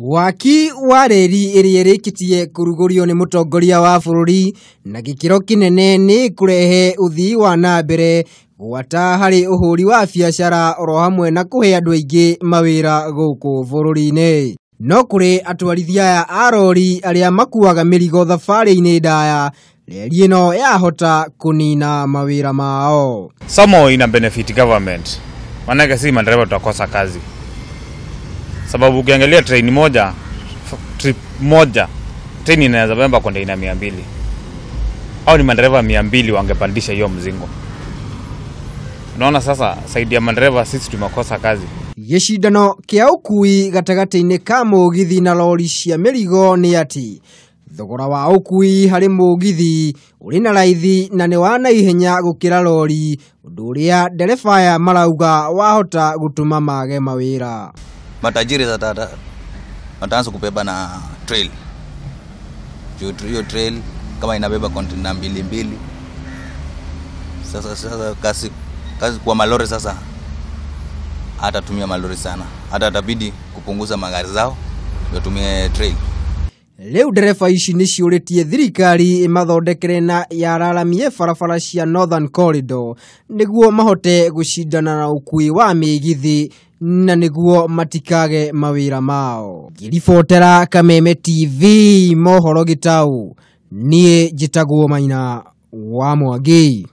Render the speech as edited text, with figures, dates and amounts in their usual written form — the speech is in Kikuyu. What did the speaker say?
Waki wa reri ĩrĩa ĩrĩkĩtie kũrugũrio nĩ mũtongoria wa bũrũri na gĩkĩro kĩnene nĩ kũrehe ũthii wa na mbere gwata harĩ ũhũri wa biacara oro hamwe na kũhe andũ aingĩ mawĩra gũkũ bũrũri-inĩ. No kũrĩ atwarithia aya a rori arĩa makuaga mĩrigo thabarĩ-inĩ ndaya, reri ĩno yahota kũnina mawĩra mao. Somo ina benefit government, maanake si madereva tutakosa kazi, sababu ukiangalia train moja, trip moja train inaweza beba container 200, au ni madereva 200 wangepandisha hiyo mzingo. Unaona sasa saidi ya madereva sisi tumekosa kazi. Gĩcindano kĩa ũkui gatagatĩ-inĩ ka mũgithi na lori cia mĩrigo nĩ atĩ thogora wa ũkui harĩ mũgithi ũrĩ na raithi na nĩ wa naihenya gũkĩra lori, ũndũ ũrĩa ndereba aya marauga wahota gũtũma mage mawĩra. Matajiri wataanza kubeba na trail. Hiyo trail kama inabeba container mbili mbili. Sasa kazi kwa malori sasa hatatumia malori sana. Hata atabidi kupunguza magari zao watumie trail. Rĩu ndereba ici nĩ ciũrĩtie thirikari ĩmathondekere na yararamie barabara cia Northern Corridor nĩguo mahote gũcindana na ũkui wa mĩgithi na nĩguo matikage mawĩra mao. Ngĩribotera Kameme TV mohoro Gĩtaũ, niĩ njĩtagwo Maina wa Mwangi.